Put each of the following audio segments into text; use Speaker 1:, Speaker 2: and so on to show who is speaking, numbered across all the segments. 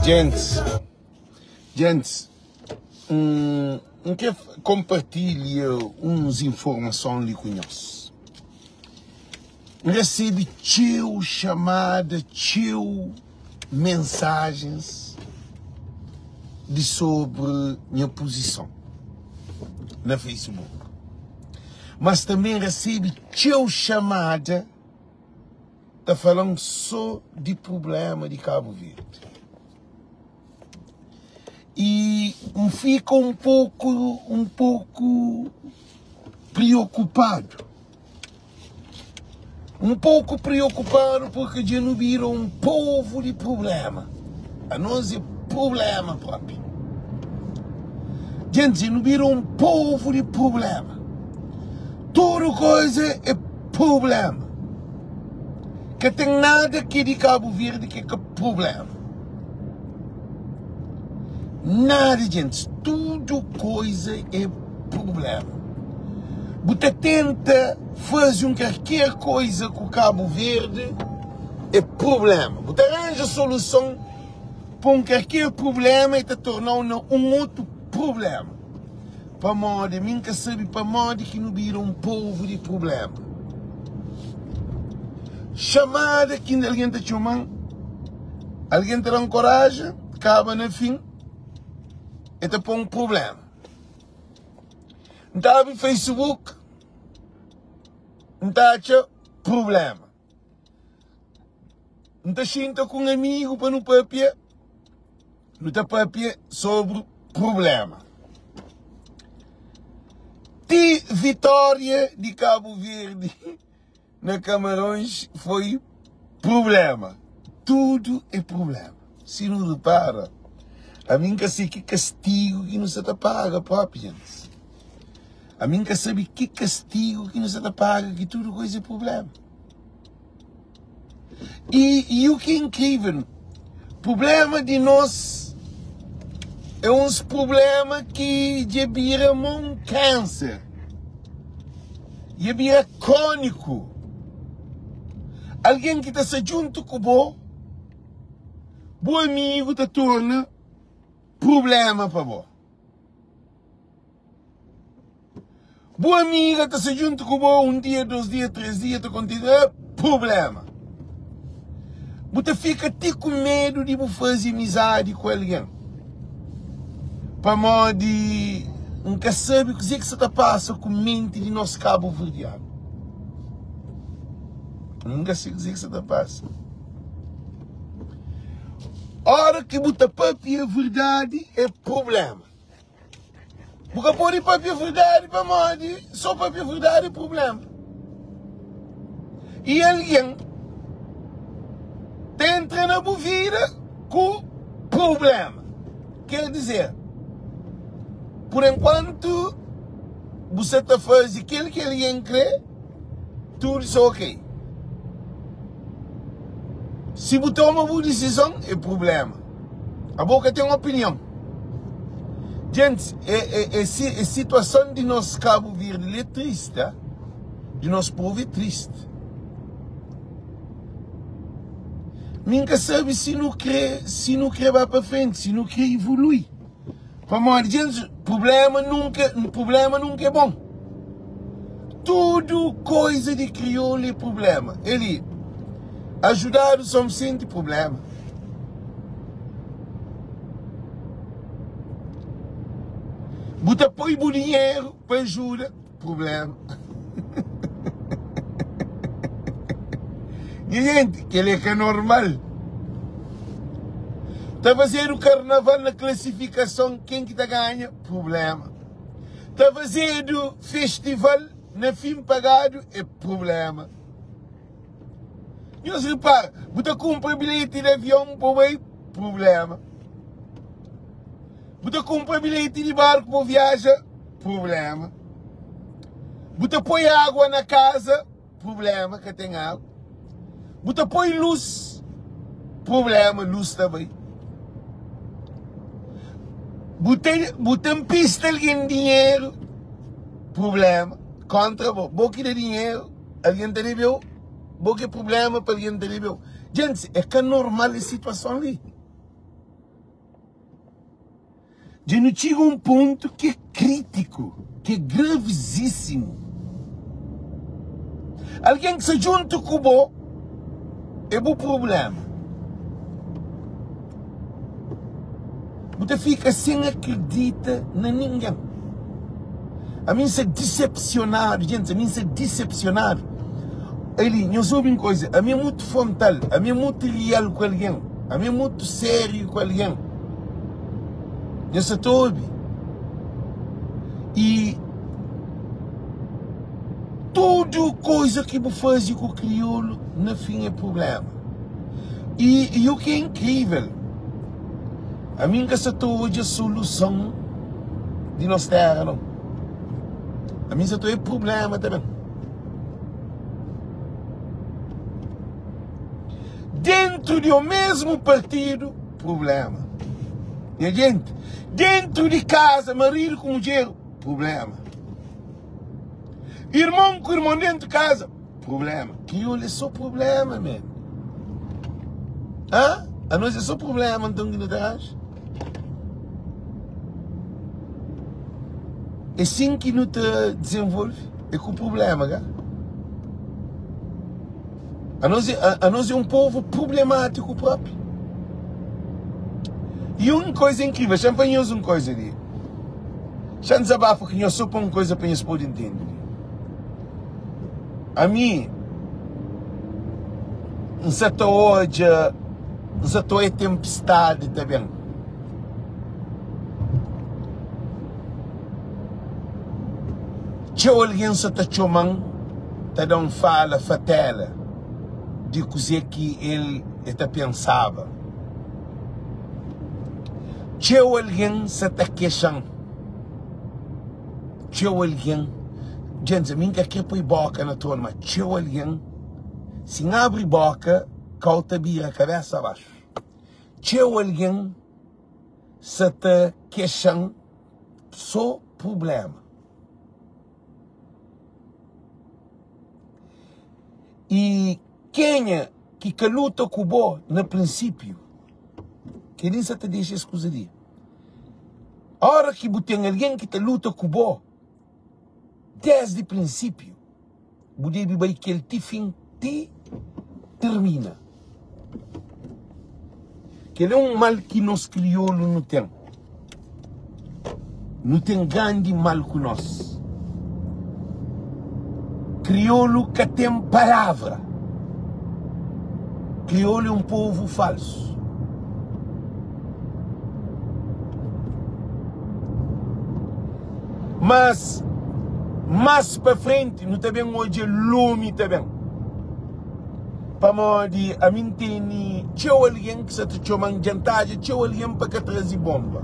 Speaker 1: Djentis, djentis, N kre konpartilha uns informason li ku nhos. N resebe txeu xamada, txeu mensajens di sobri nha puzison na Facebook. Mas tanbe N resebe txeu xamada ta fala-m sô di prubléma di Kabu Verdi. I N fika un poku, un poku priokupadu. Un poku priokupadu purki dja nu bira un povu di prubléma. Anos é prubléma propi. Dja nu bira un povu di prubléma. Tudu koza é prubléma. Ka ten nada ki é di Kabu Verdi ki é ka prubléma. Nada, djentis. Tudu koza é prubléma. Bu ta tenta faze un kalker koza ku Kabu Verdi, é prubléma. Bu ta ranja soluson pa un kalker prubléma, el ta torna-u na un otu prubléma. Pamodi? Mi N ka sabe pamodi ki nu bira un povu di prubléma. Xamada ki algen ta txoma-m, algen ta da-m koraji, kaba na fin el ta pô-m prubléma. N ta abri Facebook, N ta atxa prubléma. N ta xinta ku un amigu pa nu pâpia, nu ta pâpia sobri prubléma. Ti vitória di Kabu Verdi na Kamarons foi prubléma. Tudu é prubléma. Si nu repara, ami N ka se ki kastigu ki nu sa ta paga propi, jentis. Ami N ka sabe ki kastigu ki nu sa ta paga ki tudu koisa é prubléma. E, e o que é incrível, problema de nós é uns problema que dja bira mo um câncer. Dja bira crônico. Alguém que ta sta junto ku bo, bu amigo ta torna problema pa bo. Bu amiga ta sta djuntu ku bo un dia, dos dia, tres dia, ta kontinua prubléma. Bu ta fika ti ku medu di bu faze amizadi ku algen, pamodi N ka sabe kuzê ki sta ta pasa ku menti di nos kabuverdianu. N ka sabe kuzê ki sta ta pasa. Óra ki bu ta pâpia verdadi é prubléma. Bu ka pode papia verdadi pamodi so papia verdadi é problema. E algen ta entra na bu vida ku problema. Ker dizer, por enkuantu bu sa ta faze kel ki algen kre, tudu sta ok. Si bu toma bu disizon, é problema. Abo ka ten opinion. Djentis, é, é, é, é situason di nos Kabu Verdi li é triste, ah? Di nos povu é triste. Mi N ka sabe si nu kre, si nu kre ba pa frenti, si nu kre ivolui. Pamodi, djentis, prublema nunka, prublema nunka é bon. Tudu koiza di kriolu é prublema. Eli, ajudadu São Vicente, prublema. Bu ta poi bu dinheru pa ajuda, prublema. Nha jenti, kel é ka normal. Ta fazedu karnaval na klasifikason, ken ki ta ganha? Prublema. Ta fazedu festival na fin pagadu é prublema. Nhos ripara, bu ta kunpra bilheti di avion pa bu bai, prublema. Bu ta kunpra bilheti di barku pa bu viaja, prublema. Bu ta poi agua na kaza, prublema, ka ten agu. Bu ta poi lus, prublema, lus ta bai. Bu ta, bu ta npista algen dinheru, prublema, kontra bo. Bo ki da dinheru, algen ta debe-u, bo ki é prublema pa algen ta debe-u. Djentis, é ka normal es situason li. Dja nu txiga un pontu ki é krítiku, ki é gravizísimu. Algen ki sta djuntu ku bo é bu prubléma. Bu ta fika sen akredita na ningen. Ami N sta disepsionadu, gentis, ami N sta disepsionadu. Ali, nhos obi un koza, ami é mutu frontal, ami é mutu rial ku algen, ami é mutu sériu ku algen. Nhos sa ta obi? I tudu koza ki bu faze ku kriolu, na fin é prubléma. I, i u ki é inkrível, ami N ka sa ta odja soluson di nos téra, nau. Ami N sa ta odja prubléma ta ben. Dentru di omesmu partidu, prubléma. Nha jenti, dentru di kaza, maridu ku mudjer, prubléma. Irmon ku irmon dentru kaza, Problema. Kriolu é só problema, man. Hã? Anos é só problema, então ki nu ta ranja? É sin ki nu ta desenvolve? É ku problema, ka? Anos é, anos é um povo problemático próprio. E um coisa incrível, deixa-me falar um coisa ali. Deixa-me desabafo que nós só para uma coisa para nós poder entender. Ami N sa ta odja, N sa ta oia tenpistadi ta ben. Txeu algen sa ta txoma-m, ta da-m fala fatela di kuzê ki el e ta pensaba. Txeu algen sa ta kexa-m. Txeu algen, dja-m dja mi N ka kre poi boka na tronu, ma txeu algen, si N abri boka, kau ta bira kabesa baxu. Txeu algen sa ta kexa-m so prubléma. I kenha ki ka luta ku bo na prinsípiu, kel-li sa ta dexa es kuza li. Ora ki bu ten algen ki ta luta ku bo desdi prinsipiu, bu debe bai ku el ti fin, ti tirmina. Kel é un mal ki nos kriolu nu ten. Nu ten grandi mal ku nos. Kriolu ka ten palavra. Kriolu é un povu falsu. Mas, más pa frenti, nu ta ben odja lumi ta ben. Pamodi ami N tene txeu algen ki sa ta txoma-m dja N tadja txeu algen pa ka traze bonba.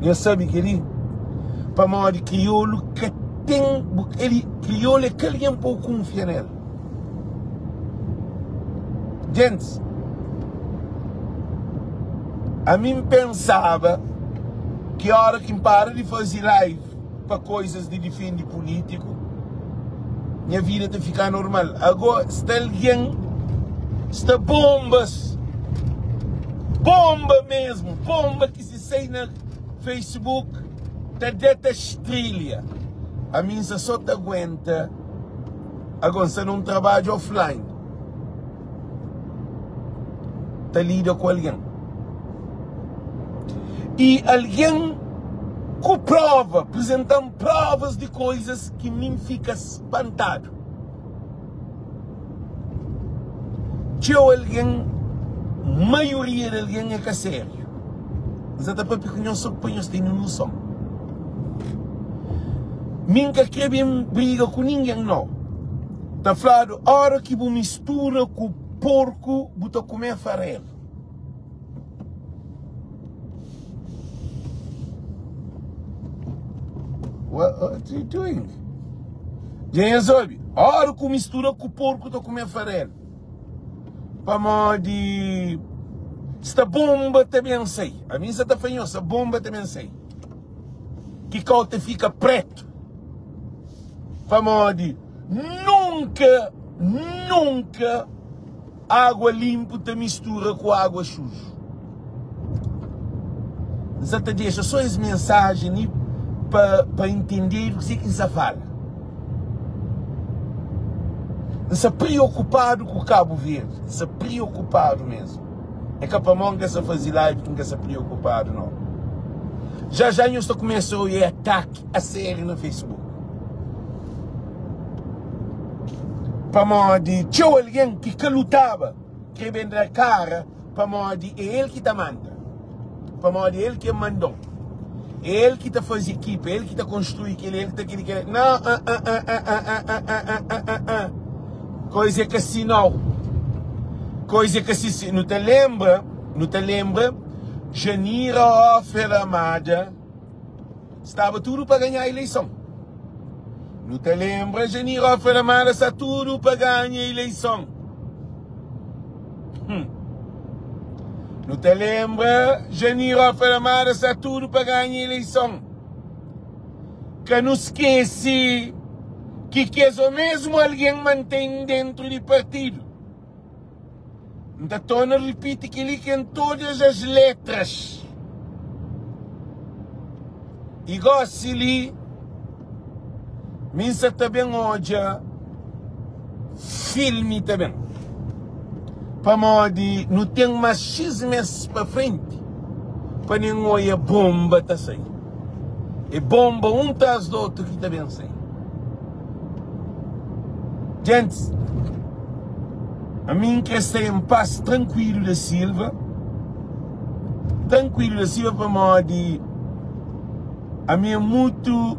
Speaker 1: Nhos sabe kel-li? Pamodi kriolu ka ten el kriolu é ka algen pa bu kunfia na el. Gentis, ami N pensaba ki óra ki N para di faze live, pa coisas di difende pulitico nha vida ta fica normal ago sta alguém sta bombas bomba mesmo bomba ki si sai na facebook ta deta estrilha ami nsa so ta aguenta ago nsa na um trabadjo offline ta lida ku algen. I algen ku prova, prezenta-m provas di koizas ki mi N fika spantadu. Txeu algen, maioria di algen é ka sériu. N sa ta papia ku nhos so pa nhos tene noson. Mi N ka kre ben briga ku ningen, nau. Ta fladu, óra ki bu mistura ku porku, bu ta kume farelu. What are you doing? Dja nhos obi? Óra ku mistura ku porku ta kume farelu. Pamodi sta bomba ta ben sai. Ami N sa ta fla nhos, sta bomba ta ben sai. Ki kau ta fika pretu. Pamodi nunka, nunka água linpu ta mistura ku água suju. N sa ta dexa só es mensajen li pa pa intendedu kuzê ki N sa fala. N sa priokupadu ku Kabu Verdi, N sa priokupadu mesmu. É ka pamó N ka sa faze live ki N ka sa priokupadu nau. Já já nhos ta kumesa oia ataki a sériu na Facebook. Pamodi txeu algen ki ka lutaba kre ben da kara pamodi é el ki ta manda, pamodi é el ki é mandon, é el ki ta faze ekipa, é el ki ta konstrui kel-li, é el ki ta kel-li, kel-li. Nau, a-a-a-a-a-a-a-a-a-a-a. Koiza é ka si nau. Koiza é ka si. Nu ta lenbra, nu ta lenbra Janira Ofer Amada staba tudu pa ganha ileison. Nu ta lenbra Janira Ofer Amada sta tudu pa ganha ileison. Hum. Nu ta lenbra Janira Ofer Amada sta tudu pa ganha ileison. Ka nu skese ki kes omesmu algen mantén dentru di partidu. N ta torna ripiti kel-li ki en todas as letras. I gósi li, mi N sa ta ben odja filmi ta ben. Pamodi nu ten más xis mês pa frenti pa nen oia bonba ta sai. É bonba un tras di otu ki ta ben sai. Gentis, ami N kre sta en pas trankuilu da Silva, trankuilu da Silva pamodi ami é mutu,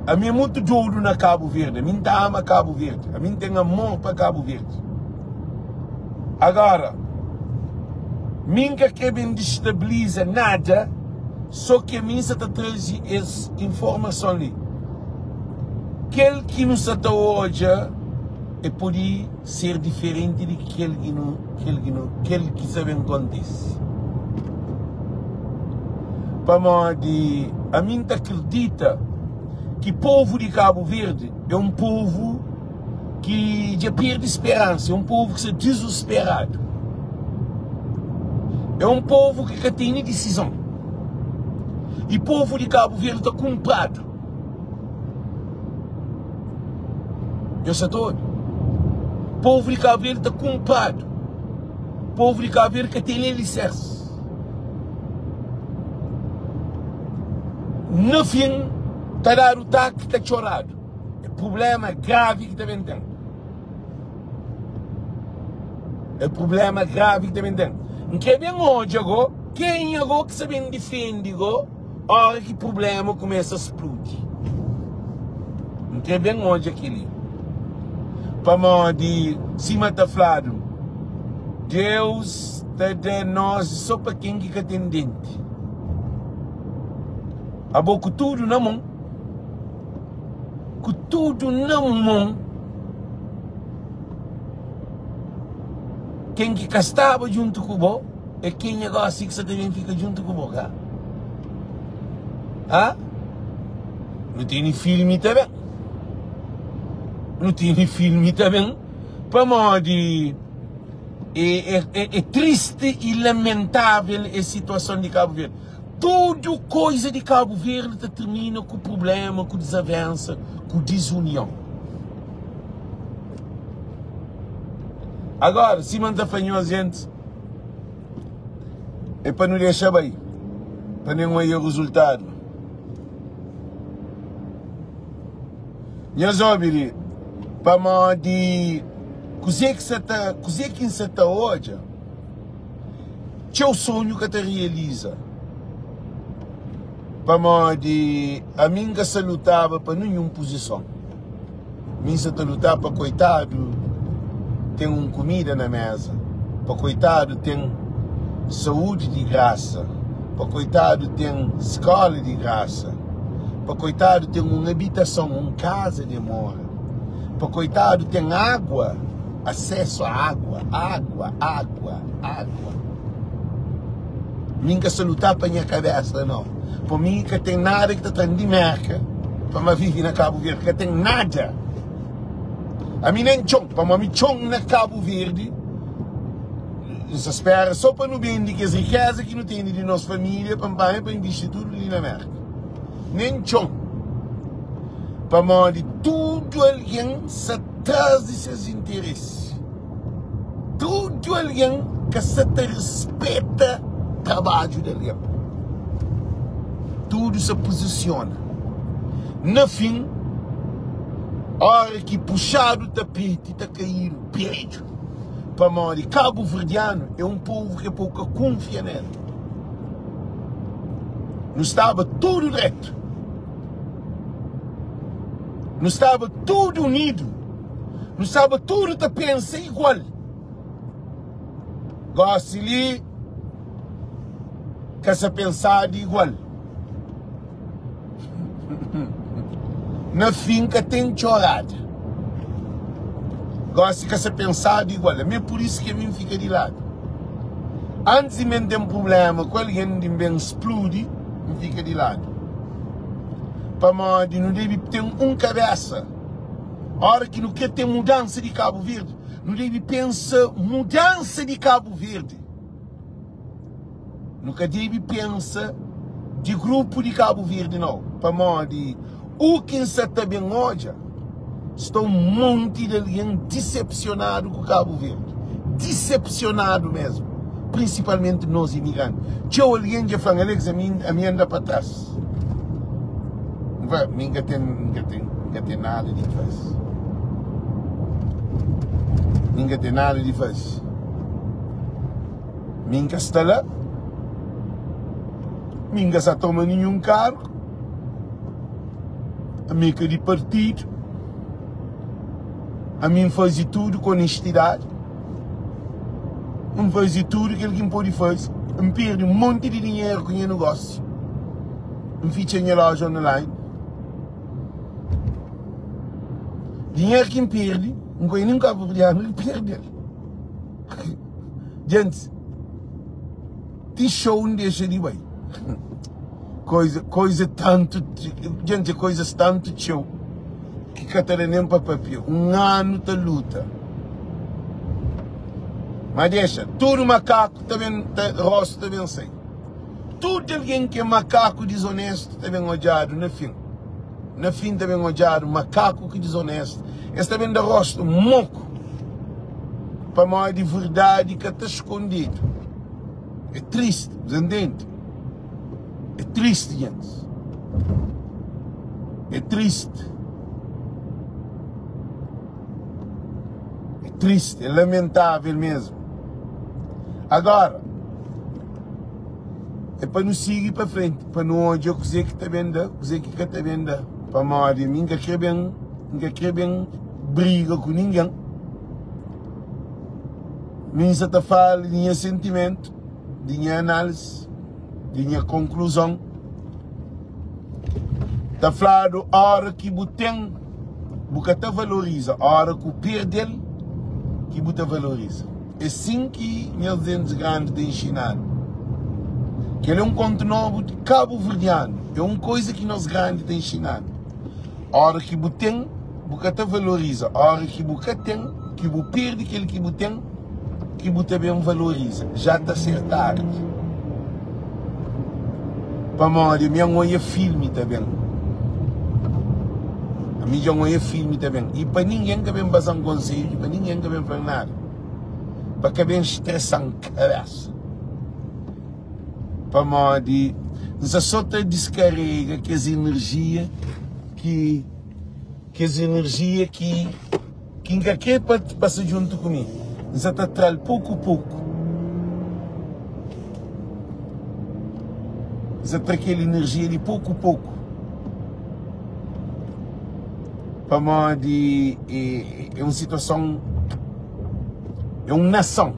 Speaker 1: ami é mutu dodu na Kabu Verdi, ami N ta ama Kabu Verdi, ami N ten amor pa Kabu Verdi. Agora, mi N ka kre ben distabiliza nada, so ki ami N sa ta traze es informason li. Kel ki nu sa ta odja e pode ser diferenti di kel ki nu, kel ki nu, kel ki sa ben kontise. Pamodi ami N ta kridita ki povu di Kabu Verdi é un povu ki dja perde speransa, é un povu ki sta dizusperadu, é un povu ki ka tene disizon. I povu di Kabu Verdi ta kunpradu. Nhos sa ta obi? Povu di Kabu Verdi ta kunpradu. Povu di Kabu Verdi ka tene alisersi. Na fin, ta dadu taki, ta txoradu. É prublema gravi ki ta ben ten. É prublema gravi ki ta ben ten. N kre ben odja go kenha go ki sa ben difende go ora ki prublema kumesa spludi. N kre ben odja keli. Pamodi sima ta fladu, Deus ta da nozi so pa ken ki ka ten denti. Abo ku tudu na mon. Ku tudu na mon, ken ki ka staba djuntu ku bo é kenha gosi ki sa ta ben fika djuntu ku bo, ka? Ha? Nu tene filmi ta ben. Nu tene filmi ta ben pamodi é, é, é, é triste e lamentável es situason di Kabu Verdi. Tudu koiza di Kabu Verdi ta tirmina ku prublema, ku dizavensa, ku dizunion. Agora, sima N ta fla nhos gentis, é pa nu dexa bai, pa nen oia ruzultadu. Nhos obi li, pamodi kuzê ki sa ta, kuzê ki N sa ta odja, Txeu sonhu ka ta realiza Pamodi ami N ka sa lutaba pa ninhun puzison Mi N sa ta lutaba pa koitadu ten un kumida na meza Pa koitadu ten saúdi di grasa Pa koitadu ten skola di grasa Pa koitadu ten un abitason, un kaza di mora Pa koitadu ten água Asesu a água, água, água, água. Mi N ka sa lutá pa nha kabésa, nau. Pa mi ka ten nada ki ta tra-m di Mérka pa ma vive na Kabu Verdi. Ka ten nada. Ami nen txon, pamodi ami txon na Kabu Verdi. N sta spera so pa nu bende kes rikeza ki nu tene di nos familia pa N panha pa invisti tudu li na Merka. Nen txon. Pamodi tudu algen sa tras di ses interesi. Tudu algen ka sa ta rispeta trabadju di algen. Tudu sa puzisiona. Na fin, ora ki puxadu tapeti ta kaídu bedju. Pamodi kabuverdianu é un povu ki é pa bu ka kunfia na el. Nu staba tudu dretu. Nu staba tudu unidu. Nu staba tudu ta pensa igual. Gosi li ka sa pensadu igual. Na fin ka ten txorada. Gosi ka sa pensadu igual. Ami é pur isu ki ami N fika di ladu. Antis di mi N ten prubléma ku algen di N ben spludi, N fika di ladu. Pamodi nu debe ten un kabésa. Óra ki nu krê ten mudansa di Kabu Verdi, nu debe pensa mudansa di Kabu Verdi. Nu ka debe pensa di grupu di Kabu Verdi nau, pamodi u ki N sa ta ben odja, sta un monti di algen disepsionadu ku Kabu Verdi. Disepsionadu mesmu, prinsipalmenti nos imigranti. Txeu algen dja fla-m, Alex, ami, ami anda pa tras. N fla, mi N ka ten, N ka ten, N ka ten nada di fase. Mi N ka ten nada di fase. Mi N ka sta la, mi N ka sa toma ninhun kargu, ami é ka di partidu, ami N faze tudu ku onestidadi, N faze tudu kel ki N pode faze, N perde un monti di dinheru ku nha nogósiu, N fitxa nha loja online, dinheru ki N perde, N ka oia nin kabuverdianu ki perde-l. Djentis, ti show N dexa di bai. Koisa, koisa tantu, djenti, koisas tantu txeu ki ka ta da nen pa papia. Un anu ta luta. Ma dexa, tudu makaku ta ben, ta, rostu ta ben sai. Tudu algen ki é makaku dizonestu ta ben odjadu na fin. Na fin ta ben odjadu makaku ki dizonestu. Es ta ben da rostu moku, pamodi verdadi ka ta skondedu. É tristi, bu ta ntende? É tristi, gentis. É tristi. É tristi, é lamentável mesmo. Agora, é pa nu sigi pa frenti, pa nu odja kuzê ki ta ben da, kuzê ki ka ta ben da. Pamodi mi N ka kre ben, N ka kre ben briga ku ningen. Mi N sa ta fala di nha sentimentu, di nha análise, di nha konkluzon. Ta fladu óra ki bu ten, bu ka ta valoriza, óra ku perde-l ki bu ta valoriza. É sin ki nhas gentis grandi ta inxina-nu. Kel é un kontu nobu di kabuverdianu. É un koiza ki nos grandi ta inxina-nu. Óra ki bu ten, bu ka ta valoriza. Óra ki bu ka ten, ki bu perde kel ki bu ten, ki bu ta ben valoriza. Já ta ser tardi. Pamodi ami N oia filmi ta ben. Ami dja N oia filmi ta ben. I pa ningen ka ben baza-m konsedju, pa ningen ka ben fla-m nada. Pa ka ben stresa-m kabesa. Pamodi N sta so ta diskarega kes inerjia ki kes inerjia ki ki N ka kre pa pasa djuntu ku mi. N sta ta tra-l poku poku. N sta tra kel inerjia li poku poku. Pamodi é un situason, é un nason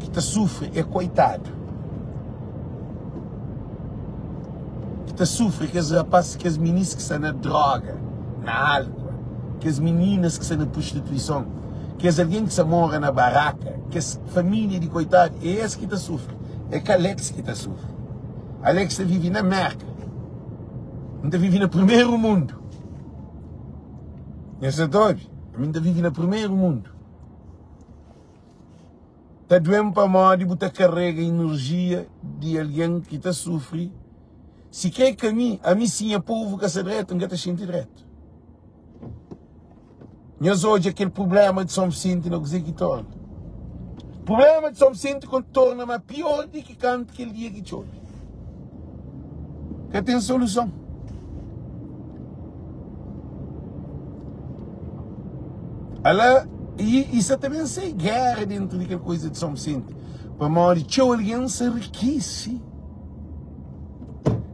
Speaker 1: ki ta sufri, é koitadu. Ki ta sufri kes rapaz, kes minis ki sta na droga, na álkua, kes mininas ki sta na prostituison, kes algen ki sta mora na baraka, kes família di koitadu, é es ki ta sufri, é ka Alex ki ta sufri. Alex ta vive na Merka. N ta vive na primeru mundu. Nhos sa ta obi? Ami N ta vive na primeru mundu. Ta due-m pamodi bu ta karega inerjia di algen ki ta sufri. Si kre ka mi, ami si nha povu ka sta dretu, N ka ta xinti dretu. Nhos odja kel prubléma di Son Visenti na kuzê ki torna. Prubléma di Son Visenti kon torna ma pior di ki kantu kel dia ki txobe. Ka ten soluson. Ala, i, i sa ta ben sai géra dentru di kel koisa di Son Visenti. Pamodi txeu algen sa rikisi,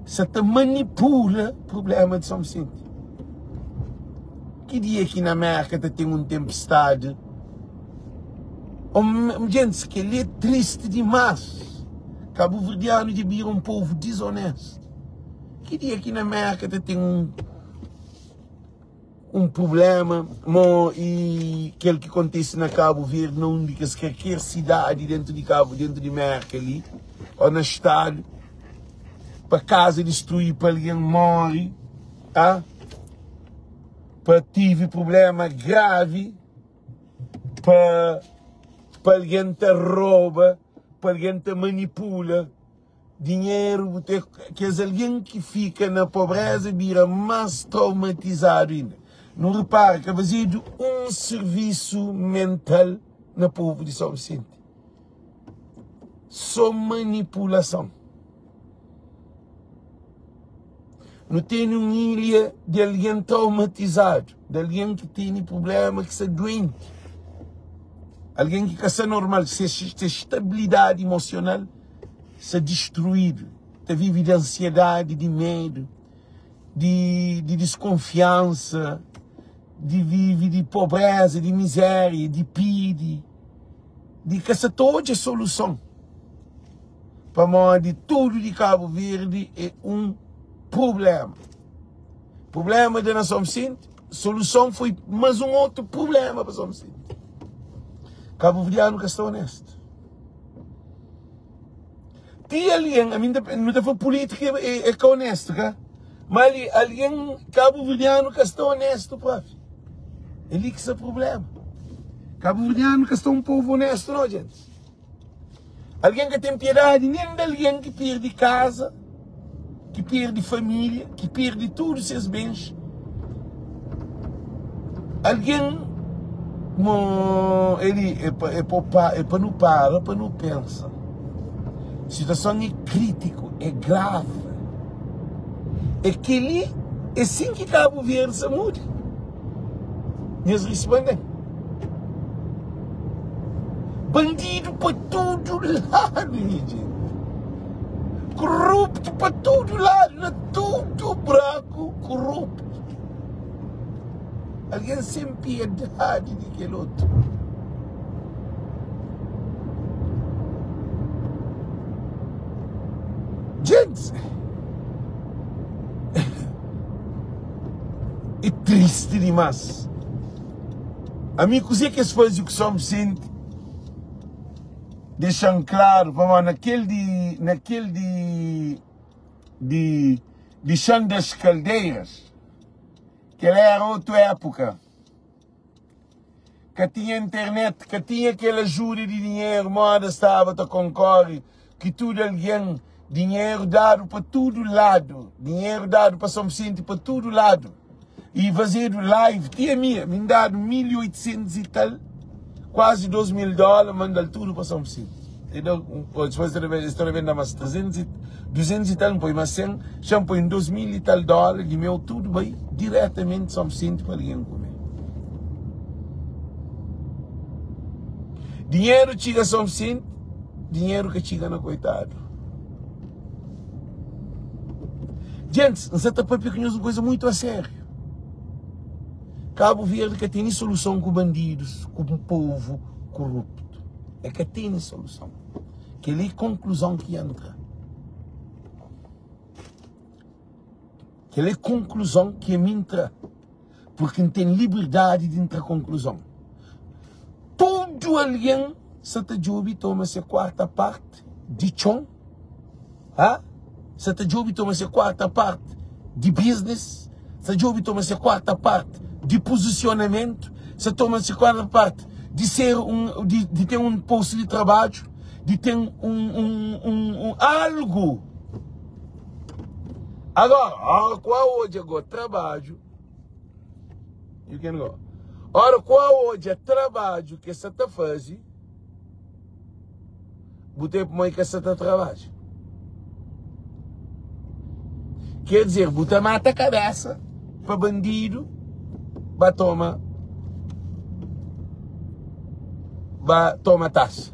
Speaker 1: sa ta manipula prubléma di Son Visenti. Ki dia ki na Merka ta ten un tenpestadi? Oh, gentis, kel-li é tristi dimás. Kabuverdianu dja bira un povu dizonéstu. Ki dia ki na Merka ta ten un un prubléma mo i kel ki kontise na Kabu Verdi, na un di kes kalker sidadi dentu di Kabu, dentu di Merka li, ô na stadu, pa kaza distrui, pa algen móre, ah? Pa tive prubléma gravi, pa pa algen ta roba, pa algen ta manipula dinheru, bu te kes algen ki fika na pobreza bira más traumatizadu inda. Nu repara ka fazedu un sirvisu mental na povu di São Vicente. Só manipulason. Nu tene un ilha di algen traumatizadu, di algen ki tene prubléma, ki sta duenti, algen ki ka sta normal, se stabilidadi emosional sta distruídu, ta vive di ansiedadi, di medu, di diskonfiansa, di vive di pobréza, di mizéria, di pidi, di ka sta ta odja soluson. Pamodi tudu di Kabu Verdi é un prubléma. Prubléma da na São Vicente, soluson foi mas un otu prubléma pa São Vicente. Kabuverdianu ka sta onestu. Ti algen, ami nu ta fla pulítika é, é ka onestu, ka? Ma ali algen kabuverdianu ka sta onestu propi. É li ki sta prubléma. Kabuverdianu ka sta un povu onestu no, gentis. Algen ka ten piedadi nen di algen ki perde kaza, ki perde família, ki perde tudu ses bens. Algen mo eli é pa é pa é pa nu para pa nu pensa. Situason é krítiku, é grave. É kel-li, é sin ki Kabu Verdi sa muda. Nhos responde-m. Bandidu pa tudu ladu, nha jenti. Koruptu pa tudu ladu, na tudu braku koruptu. Algen sen piedadi di kel otu. Gentis, é tristi dimás. Ami kuzê ki es faze ku São Vicente dexa-m klaru pamodi na kel di na kel di di di Chã das Caldeiras kel era otu époka ka tinha internet ka tinha kel ajuda di dinheru moda staba ta konkore ki tudu algen dinheru dadu pa tudu ladu dinheru dadu pa São Vicente pa tudu ladu e fazedu live ti ami mi N dadu 1800 e tal kuazi 2000 dóla mandal tudu pa São Vicente e da depois es ta ben da mas 300 e 200 e tal N poi mas 100 xa N poi 2000 e tal dóla di meu tudu bai diretamenti São Vicente pa algen kume dinheru txiga São Vicente Dinheru ka txiga na koitadu. Gentis, N sa ta papia ku nhos un kuza muitu a sériu. Kabu Verdi ka tene soluson ku bandidus, ku povu koruptu. E ka tene soluson. Kel-li é konkluzon ki N tra. Kel-li é konkluzon ki ami N tra. Purki N ten liberdadi di N tra konkluzon. Tudu algen sa ta djobe toma se kuarta parti di txon, ha? Sa ta djobe toma se kuarta parti di biznis, sa djobe toma se kuarta parti di puzisionamentu, sa toma se kuarta parti. Di ser un, di, di ten un postu di trabadju, di ten un, un, un, un algu. Agora, ora ku a odja go trabadju, you can go. Ora ku a odja trabadju ke sa ta faze, bu ten pamodi ka sa ta trabadja. Quer dizer, bu ta mata cabeça pa bandido ba toma ba toma taça.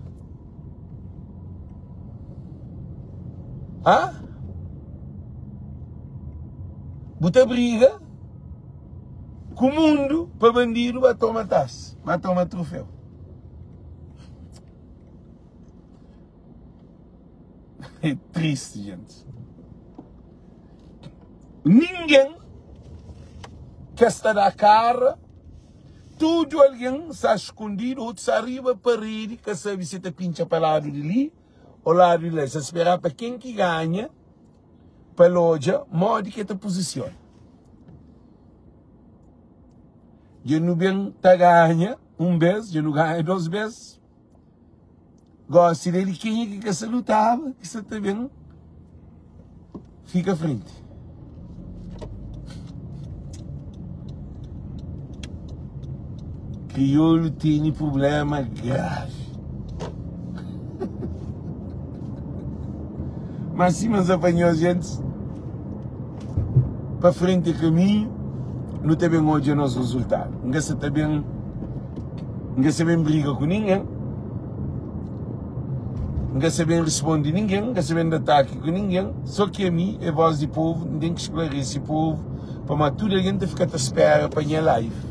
Speaker 1: Hã? Bu ta briga ku mundo pa bandido ba toma taça, ba toma troféu. É triste, gente. Ninguém que está da cara, tudo alguém está escondido, outro está arriba parede, que sabe se tá pincha para lado de ali ou lado de lá. Está esperar para quem que ganha, para loja, modo que tá posiciona. Dja nu ben ta ganha un bes, dja nu ganha dos bes. Gosi del kenha ki ka sa lutaba ki sa ta ben fika frenti. Kriolu tene prublema gravi. Mas sima N sa fla nhos gentis, pa frenti é kaminhu, nu ta ben odja nos rezultadu. N ka sa ta ben, N ka sa ben briga ku ningen, N ka sa ben risponde ningen, N ka sa ben da ataki ku ningen, so ki ami é vós di povu, N ten ki sklarese povu, pamodi tudu algen ta fika ta spera pa nha live.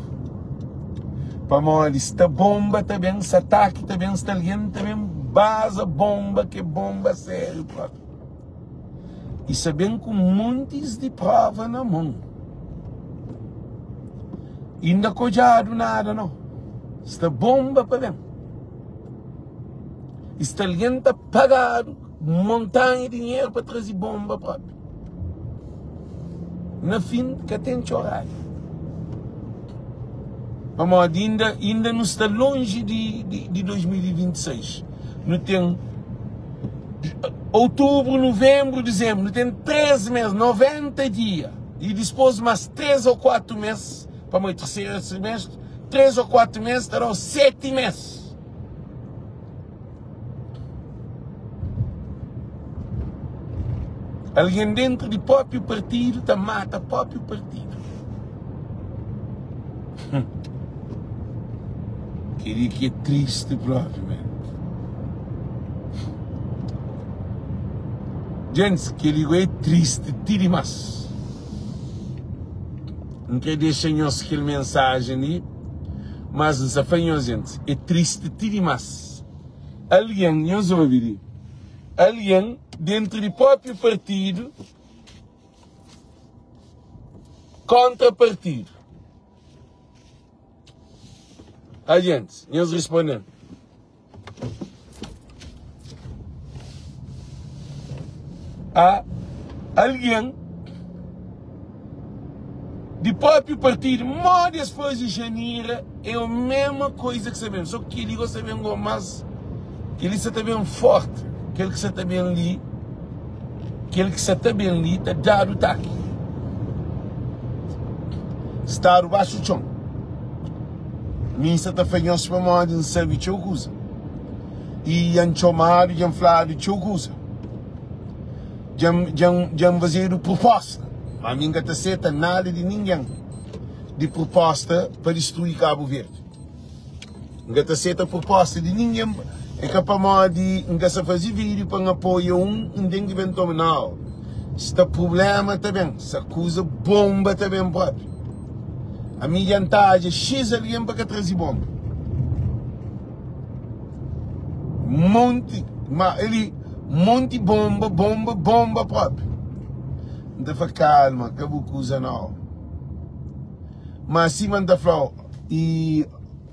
Speaker 1: Pamodi sta bomba ta ben, sta ataki ta ben, sta algen ta ben baza bomba ke bomba sériu propi. I sta ben ku montis di prova na mon. Inda ka odjadu nada no. Sta bomba pa ben. I sta algen ta pagadu montanha di dinheru pa traze bomba propi. Na fin ka ten txorada. Pamodi inda, inda nu sta lonji di, di, di 2026. Nu ten outubru, nuvenbru, dizembru. Nu ten 3 mês, 90 dia. I dispôs más 3 ô 4 mês, pamodi terseru trimestre, 3 ô 4 mês ta da-u 7 mês. Algen dentru di própi partidu ta mata própi partidu. Kel-li ki é tristi própi men. Gentis, kel-li go é tristi ti dimás. N krê dexa nhos kel mensajen li. Mas N sa fla nhos gentis, é tristi ti dimás. Algen, nhos obi li, algen dentru di própi partidu kontra partidu. A gentis, nhos responde-m. A algen di própi partidu, modi es faze Janira é o mesma koiza ki sa ben, so ki kel-li go sa ben go mas kel-li sa ta ben forti, kel ki sa ta ben li, kel ki sa ta ben li ta dadu taki, stadu baxu txon. Mi N sa ta fla nhos pamodi N sabe txeu kuza i dja N txomadu, dja N fladu txeu kuza, dja N fazedu prupósta, má mi N ka ta seta nada di ningen di prupósta pa distrui Kabu Verdi. N ka ta seta prupósta di ningen, é ka pamodi N ka sa faze vídiu pa N apoia un, N ten ki ben toma. Nau, sta prubléma ta ben, sta kuza bonba ta ben própi. Ami dja N ta adja xis algen pa ka traze bonba. Monti, ma eli, monti bonba, bonba, bonba própi. N ta fla kalma, ka bu kuza nau. Ma sima N ta fla-u, i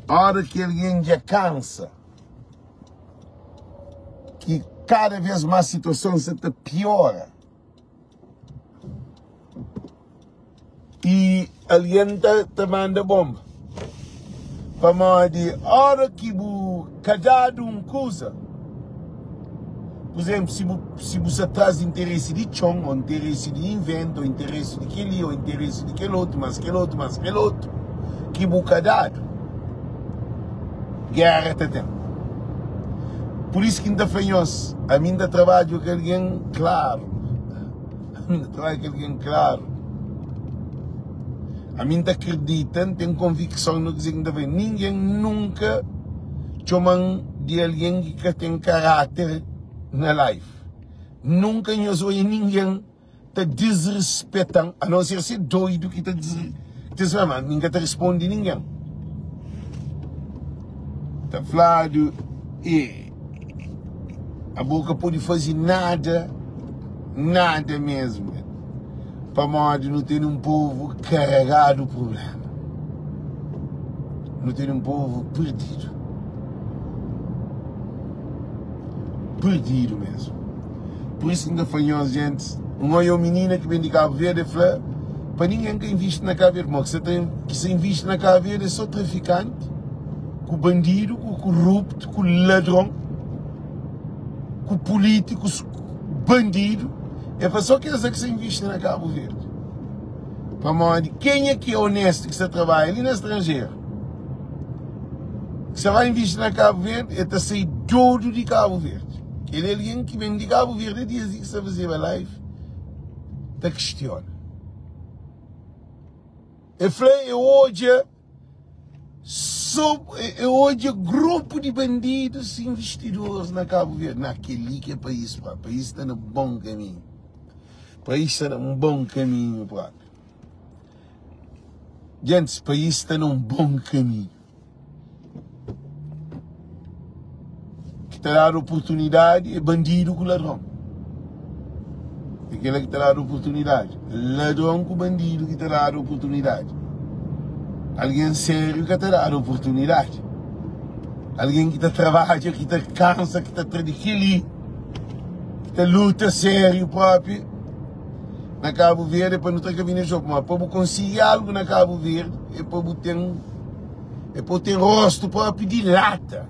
Speaker 1: ora ki algen dja kansa, ki kada vez más situason sa ta piora, i algen ta, ta manda bonba. Pamodi ora ki bu ka dadu un kuza, pur izénplu, si bu si bu sta tras di interesi di txon, ô interesi di inventa, ô interesi di kel-li, ô interesi di kel otu, más kel otu, más kel otu, ki bu ka dadu, géra ta ten. Pur isu ki N ta fla nhos, ami N ta trabadja ku algen klaru. Ami N ta trabadja ku algen klaru. Ami N ta kridita, N ten konvikson na kuzê ki N ta fla. Ningen nunka txoma-m di algen ki ka ten karáter na live. Nunka nhos odja ningen ta disrispeta-m, a non ser se doidu ki ta disrispeta-m, ma mi N ka ta risponde ningen. Ta fladu, e abo ka pode faze nada, nada mesmu. Pamodi nu tene un povu karegadu prublema. Nu tene un povu perdidu. Perdidu mesmu. Pur isu ki N ta fla nhos, gentis, N oia un minina ki ben di Kabu Verdi, el fla pa ningen ka invisti na Kabu Verdi, pamodi ki sa ta ki sa invisti na Kabu Verdi é so trafikanti, ku bandidu, ku kuruptu, ku ladron. ku pulítikus bandidu, é pa só kes la ki sa invisti na Kabu Verdi. Pamodi kenha ki é onestu ki sa trabadja li na stranjeru, ki sa ba invisti na Kabu Verdi, el ta sai dodu di Kabu Verdi. Kel algen ki ben di Kabu Verdi é dias li ki sa fazeba live ta kistiona. El fla, el odja So eu odja grupo di bandidos investidores na Cabo Verde. Na kel-li ki é país própi. País sta na bom kaminhu. País sta na un bom kaminhu própi. Gentis, país sta na un bom kaminhu. Ki ta dadu oportunidadi é bandidu ku ladron. É kila ki ta dadu oportunidadi. Ladron ku bandidu ki ta dadu oportunidadi. Algen sériu ka ta dadu oportunidadi. Algen ki ta trabadja, ki ta kansa, ki ta tra di kili, ki ta luta sériu propi na Kabu Verdi é pa nu tra kabina xopu. Ma pa bu konsigi algu na Kabu Verdi é pa bu ten É pa bu ten rostu propi di lata.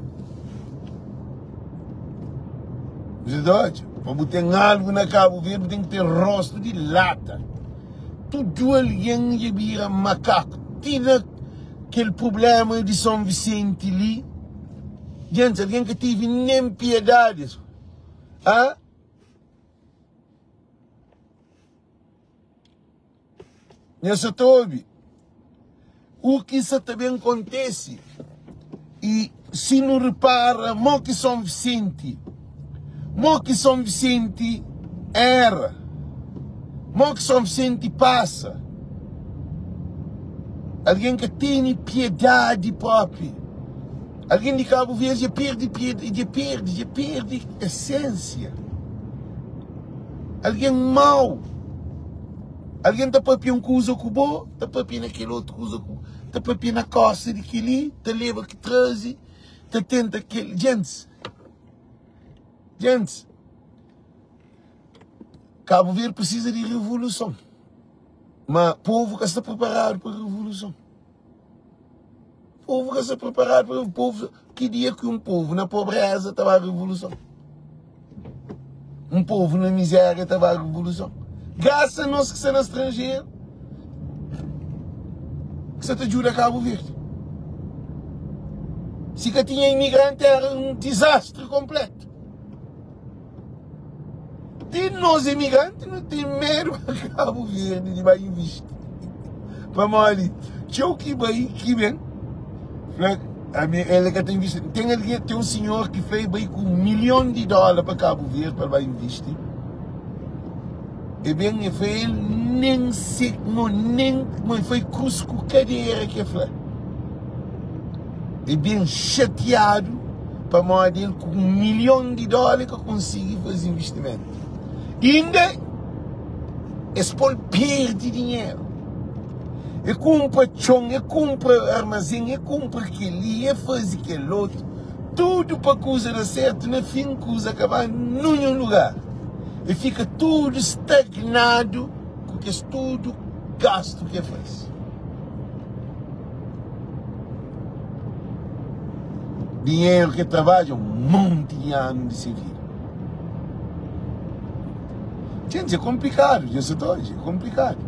Speaker 1: Verdade? Pa bu ten algu na Kabu Verdi, bu ten ki ten rostu di lata. Tudu algen dja bira makaku. Ti na kel prublema di Son Visenti li, gentis, algen ka tevi nen piedadi. Ha? Nha sa ta obi u ki sa ta ben kontese i si nu ripara mo ki Son Visenti, mo ki Son Visenti era, mo ki Son Visenti pasa. Algen ka tene piedadi propi. Algen di Kabu Verdi dja perde piedadi, dja perde, dja perde esensia. Algen mau. Algen ta papia un kuza ku bo, ta papia na kel otu kuza ku bo, ta papia na kosta di kel-li, ta leba ki traze, ta tenta kel. Gentis, gentis, Kabu Verdi prisiza di revoluson, ma povu ka sta priparadu pa revoluson. Povu ka sta preparadu pa povu. Ki dia ki un povu na pobreza ta ba revoluson? Un povu na miséria ta ba revoluson? Grasa nos ki sta na stranjeru ki sta ta djuda Kabu Verdi. Si ka tinha imigranti era un dizastri konpletu. Ti nos imigranti nu ten medu pa Kabu Verdi di bai invisti. Pamodi txeu ki bai ki ben fla ami el ka ta invisti. Ten algen, ten un sinhor ki fla el bai ku un milhon di dóla pa Kabu Verdi pa el bai invisti. E ben e fla el nen se mo nen mo e foi krus ku kadera ki e fla. E ben xatiadu pamodi el ku un milhon di dóla e ka konsigi faze invistimentu. Inda es pô-l perde dinheru. E kunpra txon, e kunpra armazén, e kunpra kel-li, e faze kel otu, tudu pa kuza da sértu. Na fin, kuza ka ba ninhun lugar. E fika tudu stagnadu ku kes tudu gastu ki e faze. Dinheru ki el trabadja un monti di anu di se vida. Gentis, é konplikadu, dja sa ta odja, é konplikadu.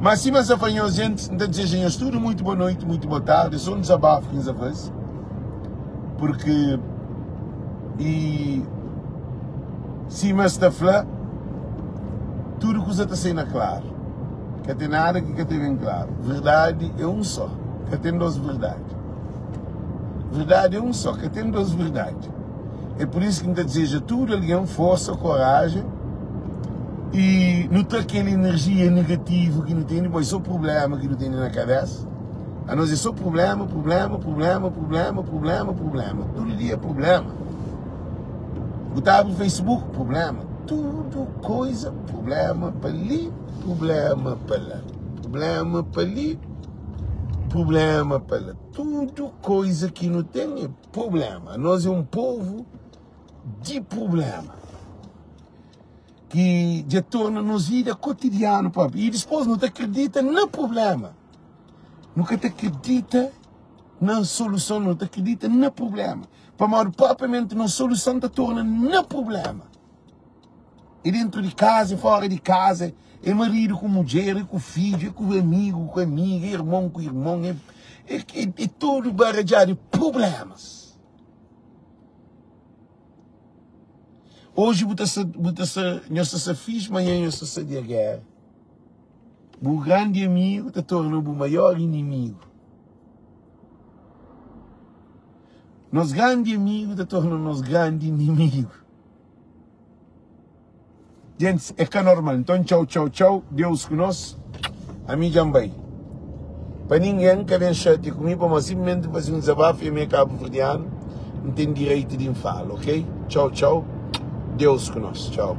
Speaker 1: Má sima N sa fla nhos, gentis, N ta dizeja nhos tudu muitu boa noiti, muitu boa tardi. É sô un dizabafu ki N sa faze, purki i sima es ta fla, tudu kuza ta sai na klaru. Ka ten nada ki ka ta ben klaru. Verdadi é un sô, ka ten dos verdadi. Verdadi é un sô, ka ten dos verdadi. É pur isu ki N ta dizeja tudu algen forsa, korajen i nu tra kel inerjia negativu ki nu tene, bo é sô prubléma ki nu tene na kabésa. Anos é sô prubléma, prubléma, prubléma, prubléma, prubléma, prubléma. Tudu dia é prubléma. Bu ta abri Facebook, prubléma. Tudu koiza, prubléma pa li, prubléma pa la. Prubléma pa li, prubléma pa la. Tudu koiza ki nu ten é Prublema. Nos é un povu di prublema ki dja torna nos vida kotidianu propi. I dispos nu ta kridita na prublema. Nu ka ta kridita na soluson, nu ta kridita na prublema. Pamodi propriamenti nos soluson ta torna na prublema. É dentro di kaza, é fora di kaza, é maridu ku mudjer, é ku fidju, é ku amigu ku amiga, é irmon ku irmon, é, é, é, é tudu baradjadu, é prublémas. Oji bu ta sa, bu ta sa, nhos ta sa fixi, manhan nhos ta sa di géra. Bu grandi amigu ta torna bu maior inimigu. Nos grandi amigu ta torna nos grandi inimigu. Gentis, é ka normal. Nton, txau, txau, txau. Deus ku nos. Ami dja N bai. Pa ningen ka ben xatia ku mi, pamodi sinplimenti N faze un dizabafu i ami é kabuverdianu, N ten direitu di N fala, ok? Txau, txau. Deus ku nos. Txau.